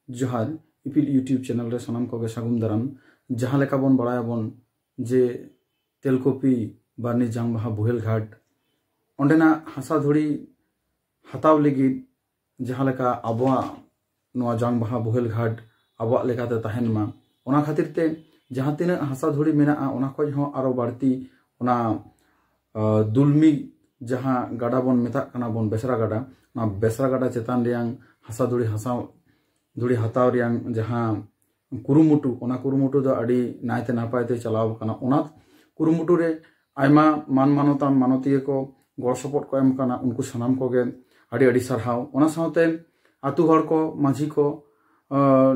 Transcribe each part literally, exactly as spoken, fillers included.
ᱡᱚᱦᱟᱨ, ᱤᱯᱤᱞ YouTube channel ᱨᱮ ᱥᱟᱱᱟᱢ ᱠᱚᱜᱮ ᱥᱟᱹᱜᱩᱱ ᱫᱟᱨᱟᱢ᱾ ᱡᱟᱦᱟᱸ ᱞᱮᱠᱟ ᱵᱚᱱ ᱵᱟᱲᱟᱭᱟᱵᱚᱱ ᱡᱮ ᱛᱮᱞᱠᱚᱯᱤ ᱵᱟᱨᱱᱤ ᱡᱟᱝᱵᱟᱦᱟ ᱵᱳᱦᱮᱞ ᱜᱷᱟᱴ, ᱚᱸᱰᱮᱱᱟᱜ ᱦᱟᱥᱟ ᱫᱷᱩᱲᱤ ᱦᱟᱛᱟᱣ ᱞᱟᱹᱜᱤᱫ ᱡᱟᱦᱟᱸ ᱞᱮᱠᱟ ᱟᱵᱚᱣᱟᱜ ᱱᱚᱣᱟ ᱡᱟᱝᱵᱟᱦᱟ ᱵᱳᱦᱮᱞ ᱜᱷᱟᱴ ᱟᱵᱚᱣᱟᱜ ᱞᱮᱠᱟᱛᱮ ᱛᱟᱦᱮᱱ ᱢᱟ, ᱚᱱᱟ ᱠᱷᱟᱹᱛᱤᱨ ᱛᱮ ᱡᱟᱦᱟᱸ ᱛᱤᱱᱟᱹᱜ ᱦᱟᱥᱟ ᱫᱷᱩᱲᱤ ᱢᱮᱱᱟᱜᱼᱟ, ᱚᱱᱟ ᱠᱷᱚᱡ ᱦᱚᱸ ᱟᱨᱚ ᱵᱟᱹᱲᱛᱤ ᱚᱱᱟ ᱫᱩᱞᱢᱤ ᱡᱟᱦᱟᱸ ᱜᱟᱰᱟ ᱵᱚᱱ ᱢᱮᱛᱟᱜ ᱠᱟᱱᱟ ᱵᱚᱱ ᱵᱮᱥᱨᱟ ᱜᱟᱰᱟ, ᱚᱱᱟ ᱵᱮᱥᱨᱟ ᱜᱟᱰᱟ ᱪᱮᱛᱟᱱ ᱨᱮᱭᱟᱝ ᱦᱟᱥᱟ ᱫᱷᱩᱲᱤ ᱦᱟᱥᱟ ᱫᱷᱩᱲᱤ ᱦᱟᱛᱟᱣ ᱨᱮᱭᱟᱝ ᱡᱟᱦᱟᱸ ᱠᱩᱨᱩᱢᱩᱴᱩ, ᱚᱱᱟ ᱠᱩᱨᱩᱢᱩᱴᱩ ᱫᱚ ᱟᱹᱰᱤ ᱱᱟᱭᱛᱮ ᱱᱟᱯᱟᱭ ᱛᱮ ᱪᱟᱞᱟᱣ ᱟᱠᱟᱱᱟ᱾ ᱚᱱᱟ ᱠᱩᱨᱩᱢᱩᱴᱩ ᱨᱮ ᱟᱭᱢᱟ ᱢᱟᱱ ᱢᱟᱱᱚᱛᱟᱱ ᱢᱟᱱᱚᱛᱤᱭᱟᱹ ᱠᱚ ᱜᱚᱲᱚ ᱥᱚᱯᱚᱦᱚᱫ ᱠᱚ ᱮᱢ ᱟᱠᱟᱱᱟ, ᱩᱱᱠᱩ ᱥᱟᱱᱟᱢ ᱠᱚᱜᱮ ᱟᱹᱰᱤ ᱟᱹᱰᱤ ᱥᱟᱨᱦᱟᱣ᱾ ᱚᱱᱟ ᱥᱟᱶᱛᱮ ᱟᱹᱛᱩ ᱦᱚᱲ ᱠᱚ, ᱢᱟᱹᱡᱷᱤ ᱠᱚ,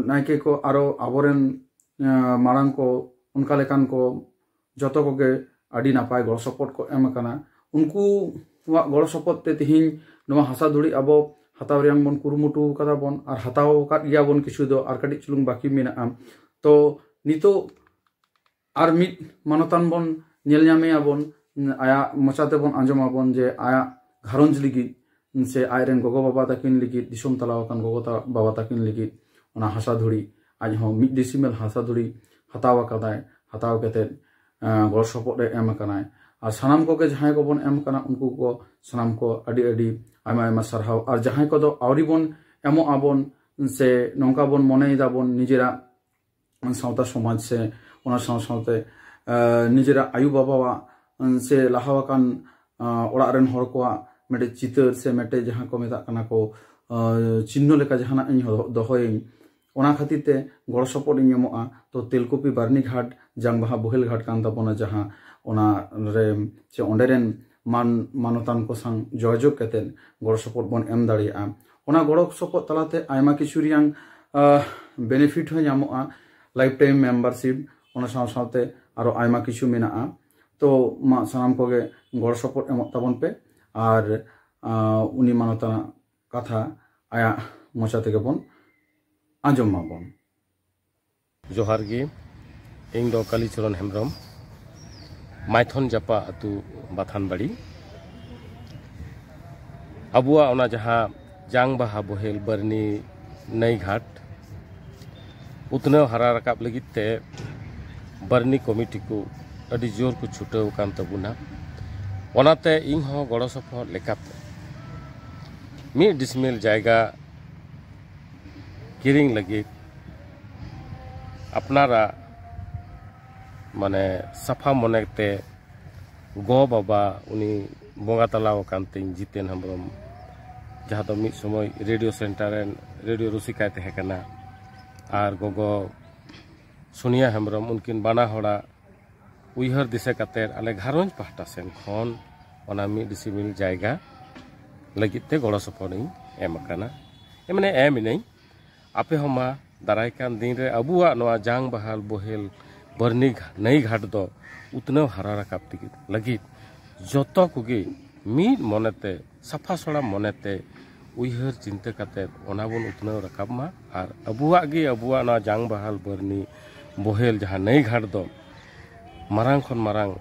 ᱱᱟᱭᱠᱮ ᱠᱚ, ᱟᱨᱚ ᱟᱵᱚᱨᱮᱱ ᱢᱟᱨᱟᱝ ᱠᱚ, ᱚᱱᱠᱟ ᱞᱮᱠᱟᱱ ᱠᱚ ᱡᱚᱛᱚ ᱠᱚᱜᱮ ᱟᱹᱰᱤ ᱱᱟᱯᱟᱭ ᱜᱚᱲᱚ ᱥᱚᱯᱚᱦᱚᱫ ᱠᱚ ᱮᱢ ᱟᱠᱟᱱᱟ᱾ ᱩᱱᱠᱩᱣᱟᱜ ᱜᱚᱲᱚ ᱥᱚᱯᱚᱦᱚᱫ ᱛᱮ ᱛᱮᱦᱮᱧ ᱱᱚᱣᱟ ᱦᱟᱥᱟ ᱫᱷᱩᱲᱤ ᱟᱵᱚ ᱦᱟᱛᱟᱣ ᱨᱮᱭᱟᱝ ᱵᱚᱱ ᱠᱩᱨᱩᱢᱩᱴᱩ ᱟᱠᱟᱫᱟ ᱵᱚᱱ, ᱟᱨ ᱦᱟᱛᱟᱣ ᱟᱠᱟᱫ ᱜᱮᱭᱟ ᱵᱚᱱ ᱠᱤᱪᱷᱩ ᱫᱚ, ᱟᱨ ᱠᱟᱹᱴᱤᱡ ᱪᱩᱞᱩᱝ ᱵᱟᱹᱠᱤ ᱢᱮᱱᱟᱜᱼᱟ᱾ ᱛᱚ ᱱᱤᱛᱚᱜ ᱟᱨ ᱢᱤᱫ ᱢᱟᱱᱚᱛᱟᱱ ᱵᱚᱱ ᱧᱮᱞ ᱧᱟᱢᱮᱭᱟ ᱵᱚᱱ, ᱟᱭᱟᱜ ᱢᱚᱪᱟ ᱛᱮᱵᱚᱱ ᱟᱸᱡᱚᱢᱟᱵᱚᱱ ᱡᱮ ᱟᱭᱟᱜ ᱜᱷᱟᱨᱚᱸᱡᱽ ᱞᱟᱹᱜᱤᱫ ᱥᱮ ᱟᱡᱨᱮᱱ ᱜᱚᱜᱚ ᱵᱟᱵᱟ ᱛᱟᱹᱠᱤᱱ ᱞᱟᱹᱜᱤᱫ, ᱫᱤᱥᱚᱢ ᱛᱟᱞᱟ ᱟᱠᱟᱱ ᱜᱚᱜᱚ ᱵᱟᱵᱟ ᱛᱟᱹᱠᱤᱱ ᱞᱟᱹᱜᱤᱫ ᱚᱱᱟ ᱦᱟᱥᱟ ᱫᱷᱩᱲᱤ, ᱟᱡ ᱦᱚᱸ ᱢᱤᱫ ᱰᱤᱥᱤᱢᱮᱞ ᱦᱟᱥᱟ ᱫᱷᱩᱲᱤ ᱦᱟᱛᱟᱣ ᱟᱠᱟᱫᱟᱭ᱾ ᱦᱟᱛᱟᱣ ᱠᱟᱛᱮᱫ ᱜᱚᱲᱚ ᱥᱚᱯᱚᱦᱚᱫ ᱮ ᱮᱢ ᱟᱠᱟᱱᱟᱭ᱾ ᱟᱨ ᱥᱟᱱᱟᱢ ᱠᱚᱜᱮ ᱡᱟᱦᱟᱸᱭ ᱠᱚᱵᱚᱱ ᱮᱢ ᱟᱠᱟᱱᱟ, ᱩᱱᱠᱩ ᱠᱚ ᱥᱟᱱᱟᱢ ᱠᱚ ᱟᱹᱰᱤ ᱟᱹᱰᱤ ᱟᱭᱢᱟ ᱟᱭᱢᱟ ᱥᱟᱨᱦᱟᱣ᱾ ᱟᱨ ᱡᱟᱦᱟᱸᱭ ᱠᱚᱫᱚ ᱟᱹᱣᱨᱤ ᱵᱚᱱ ᱮᱢᱚᱜ ᱟᱵᱚᱱ ᱥᱮ ᱱᱚᱝᱠᱟ ᱵᱚᱱ ᱢᱚᱱᱮᱭᱮᱫᱟ ᱵᱚᱱ ᱱᱤᱡᱮᱨᱟᱜ ᱥᱟᱶᱛᱟ ᱥᱚᱢᱟᱡᱽ ᱥᱮ ᱚᱱᱟ ᱥᱟᱶ ᱥᱟᱶᱛᱮ ᱱᱤᱡᱮᱨᱟᱜ ᱟᱭᱳ ᱵᱟᱵᱟᱣᱟᱜ ᱥᱮ ᱞᱟᱦᱟ ᱟᱠᱟᱱ ᱚᱲᱟᱜ ᱨᱮᱱ ᱦᱚᱲ ᱠᱚᱣᱟᱜ ᱢᱤᱫᱴᱮᱡ ᱪᱤᱛᱟᱹᱨ ᱥᱮ ᱢᱤᱫᱴᱮᱡ ᱡᱟᱦᱟᱸ ᱠᱚ ᱢᱮᱛᱟᱜ ᱠᱟᱱᱟ ᱠᱚ ᱪᱤᱱᱦᱚ ᱞᱮᱠᱟ ᱡᱟᱦᱟᱱᱟᱜ ᱤᱧ ᱫᱚᱦᱚᱭᱟᱹᱧ, ᱚᱱᱟ ᱠᱷᱟᱹᱛᱤᱨ ᱛᱮ ᱜᱚᱲᱚ ᱥᱚᱯᱚᱦᱚᱫ ᱤᱧ ᱮᱢᱚᱜᱼᱟ᱾ ᱛᱚ ᱛᱮᱞᱠᱚᱯᱤ ᱵᱟᱨᱱᱤ ᱜᱷᱟᱴ ᱡᱟᱝᱵᱟᱦᱟ ᱵᱳᱦᱮᱞ ᱜᱷᱟᱴ ᱠᱟᱱ ᱛᱟᱵᱚᱱᱟ, ᱡᱟᱦᱟᱸ ᱚᱱᱟ ᱨᱮ ᱥᱮ ᱚᱸᱰᱮ ᱨᱮᱱ ᱢᱟᱱ ᱢᱟᱱᱚᱛᱟᱱ ᱠᱚ ᱥᱟᱶ ᱡᱳᱜᱟᱡᱳᱜᱽ ᱠᱟᱛᱮᱫ ᱜᱚᱲᱚ ᱥᱚᱯᱚᱦᱚᱫ ᱵᱚᱱ ᱮᱢ ᱫᱟᱲᱮᱭᱟᱜᱼᱟ᱾ ᱚᱱᱟ ᱜᱚᱲᱚ ᱥᱚᱯᱚᱦᱚᱫ ᱛᱟᱞᱟᱛᱮ ᱟᱭᱢᱟ ᱠᱤᱪᱷᱩ ᱨᱮᱭᱟᱝ ᱵᱮᱱᱤᱯᱷᱤᱴ ᱦᱚᱸ ᱧᱟᱢᱚᱜᱼᱟ, ᱞᱟᱭᱤᱯᱷ ᱴᱟᱭᱤᱢ ᱢᱮᱢᱵᱟᱨᱥᱤᱯ, ᱚᱱᱟ ᱥᱟᱶ ᱥᱟᱶᱛᱮ ᱟᱨᱚ ᱟᱭᱢᱟ ᱠᱤᱪᱷᱩ ᱢᱮᱱᱟᱜᱼᱟ᱾ ᱛᱚ ᱢᱟ ᱥᱟᱱᱟᱢ ᱠᱚᱜᱮ ᱜᱚᱲᱚ ᱥᱚᱯᱚᱦᱚᱫ ᱮᱢᱚᱜ ᱛᱟᱵᱚᱱ ᱯᱮ, ᱟᱨ ᱩᱱᱤ ᱢᱟᱱᱚᱛᱟᱱᱟᱜ ᱠᱟᱛᱷᱟ ᱟᱭᱟᱜ ᱢᱚᱪᱟ ᱛᱮᱜᱮ ᱵᱚᱱ ᱟᱸᱡᱚᱢ ᱢᱟᱵᱚᱱ᱾ ᱡᱚᱦᱟᱨ ᱜᱮ, ᱤᱧ ᱫᱚ ᱠᱟᱞᱤᱪᱚᱨᱚᱱ ᱦᱮᱢᱵᱨᱚᱢ, ᱢᱟᱭᱛᱷᱚᱱ ᱡᱟᱯᱟ ᱟᱹᱛᱩ, ᱵᱟᱛᱷᱟᱱ ᱵᱟᱲᱤ᱾ ᱟᱵᱚᱣᱟᱜ ᱚᱱᱟ ᱡᱟᱦᱟᱸ ᱡᱟᱝ ᱵᱟᱦᱟ ᱵᱳᱦᱮᱞ ᱵᱟᱨᱱᱤ ᱱᱟᱹᱭ ᱜᱷᱟᱴ, ᱩᱛᱱᱟᱹᱣ ᱦᱟᱨᱟ ᱨᱟᱠᱟᱵ ᱞᱟᱹᱜᱤᱫ ᱛᱮ ᱵᱟᱨᱱᱤ ᱠᱚᱢᱤᱴᱤ ᱠᱚ ᱟᱹᱰᱤ ᱡᱳᱨ ᱠᱚ ᱪᱷᱩᱴᱟᱹᱣ ᱟᱠᱟᱱ ᱛᱟᱵᱚᱱᱟ᱾ ᱚᱱᱟᱛᱮ ᱤᱧ ᱦᱚᱸ ᱜᱚᱲᱚ ᱥᱚᱯᱚᱦᱚᱫ ᱞᱮᱠᱟᱛᱮ ᱢᱤᱫ ᱰᱤᱥᱢᱤᱞ ᱡᱟᱭᱜᱟ ᱠᱤᱨᱤᱧ ᱞᱟᱹᱜᱤᱫ ᱟᱯᱱᱟᱨᱟᱜ ᱢᱟᱱᱮ ᱥᱟᱯᱷᱟ ᱢᱚᱱᱮᱛᱮ ᱜᱚ ᱵᱟᱵᱟ, ᱩᱱᱤ ᱵᱚᱸᱜᱟ ᱛᱟᱞᱟ ᱟᱠᱟᱱ ᱛᱤᱧ ᱡᱤᱛᱮᱱ ᱦᱮᱢᱵᱨᱚᱢ, ᱡᱟᱦᱟᱸ ᱫᱚ ᱢᱤᱫ ᱥᱚᱢᱚᱭ ᱨᱮᱰᱤᱭᱳ ᱥᱮᱱᱴᱟᱨ ᱨᱮᱱ ᱨᱮᱰᱤᱭᱳ ᱨᱩᱥᱤᱠᱟᱭ ᱛᱟᱦᱮᱸ ᱠᱟᱱᱟ, ᱟᱨ ᱜᱚᱜᱚ ᱥᱳᱱᱤᱭᱟ ᱦᱮᱢᱵᱨᱚᱢ, ᱩᱱᱠᱤᱱ ᱵᱟᱱᱟ ᱦᱚᱲᱟᱜ ᱩᱭᱦᱟᱹᱨ ᱫᱤᱥᱟᱹ ᱠᱟᱛᱮ ᱟᱞᱮ ᱜᱷᱟᱨᱚᱸᱡᱽ ᱯᱟᱦᱴᱟ ᱥᱮᱱ ᱠᱷᱚᱱ ᱚᱱᱟ ᱢᱤᱫ ᱰᱤᱥᱤᱢᱤᱞ ᱡᱟᱭᱜᱟ ᱞᱟᱹᱜᱤᱫ ᱛᱮ ᱜᱚᱲᱚ ᱥᱚᱯᱚᱦᱚᱫ ᱤᱧ ᱮᱢ ᱟᱠᱟᱱᱟ᱾ ᱮ, ᱢᱟᱱᱮ ᱮᱢ ᱤᱱᱟᱹᱧ᱾ ᱟᱯᱮ ᱦᱚᱸ ᱢᱟ ᱫᱟᱨᱟᱭ ᱠᱟᱱ ᱫᱤᱱ ᱨᱮ ᱟᱵᱚᱣᱟᱜ ᱱᱚᱣᱟ ᱡᱟᱝ ᱵᱟᱦᱟᱞ ᱵᱚᱦᱮᱞ ᱵᱟᱹᱨᱱᱤ ᱜᱷᱟ-, ᱱᱟᱹᱭ ᱜᱷᱟᱴ ᱫᱚ ᱩᱛᱱᱟᱹᱣ ᱦᱟᱨᱟ ᱨᱟᱠᱟᱵ ᱛᱮᱜᱮ ᱞᱟᱹᱜᱤᱫ ᱡᱚᱛᱚ ᱠᱚᱜᱮ ᱢᱤᱫ ᱢᱚᱱᱮᱛᱮ, ᱥᱟᱯᱷᱟ ᱥᱚᱲᱟ ᱢᱚᱱᱮᱛᱮ ᱩᱭᱦᱟᱹᱨ ᱪᱤᱱᱛᱟᱹ ᱠᱟᱛᱮ ᱚᱱᱟ ᱵᱚᱱ ᱩᱛᱱᱟᱹᱣ ᱨᱟᱠᱟᱵ ᱢᱟ᱾ ᱟᱨ ᱟᱵᱚᱣᱟᱜ ᱜᱮ, ᱟᱵᱚᱣᱟᱜ ᱱᱚᱣᱟ ᱡᱟᱝ ᱵᱟᱦᱟᱞ ᱵᱟᱹᱨᱱᱤ ᱵᱚᱦᱮᱞ ᱡᱟᱦᱟᱸ ᱱᱟᱹᱭ ᱜᱷᱟᱴ ᱫᱚ ᱢᱟᱨᱟᱝ ᱠᱷᱚᱱ ᱢᱟᱨᱟᱝ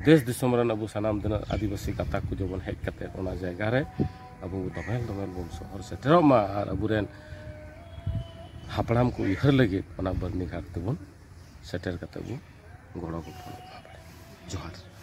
ᱫᱮᱥ ᱫᱤᱥᱚᱢ ᱨᱮᱱ ᱟᱵᱚ ᱥᱟᱱᱟᱢ ᱛᱤᱱᱟᱹᱜ ᱟᱹᱫᱤᱵᱟᱹᱥᱤ ᱜᱟᱛᱟᱠ ᱠᱚ ᱡᱮᱢᱚᱱ ᱦᱮᱡ ᱠᱟᱛᱮ ᱚᱱᱟ ᱡᱟᱭᱜᱟ ᱨᱮ ᱟᱵᱚ ᱫᱚᱢᱮᱞ ᱫᱚᱢᱮᱞ ᱵᱚᱱ ᱥᱚᱦᱚᱨ ᱥᱮᱴᱮᱨᱚᱜ ᱢᱟ ᱟᱨ ᱟᱵᱚᱨᱮᱱ ᱦᱟᱯᱲᱟᱢ ᱠᱚ ᱩᱭᱦᱟᱹᱨ ᱞᱟᱹᱜᱤᱫ ᱚᱱᱟ ᱵᱟᱹᱨᱱᱤ ᱜᱷᱟᱴ ᱛᱮᱵᱚᱱ ᱥᱮᱴᱮᱨ ᱠᱟᱛᱮ ᱵᱚᱱ ᱜᱚᱲᱚ ᱜᱚᱯᱚᱲᱚᱜ ᱢᱟ᱾ ᱡᱚᱦᱟᱨ᱾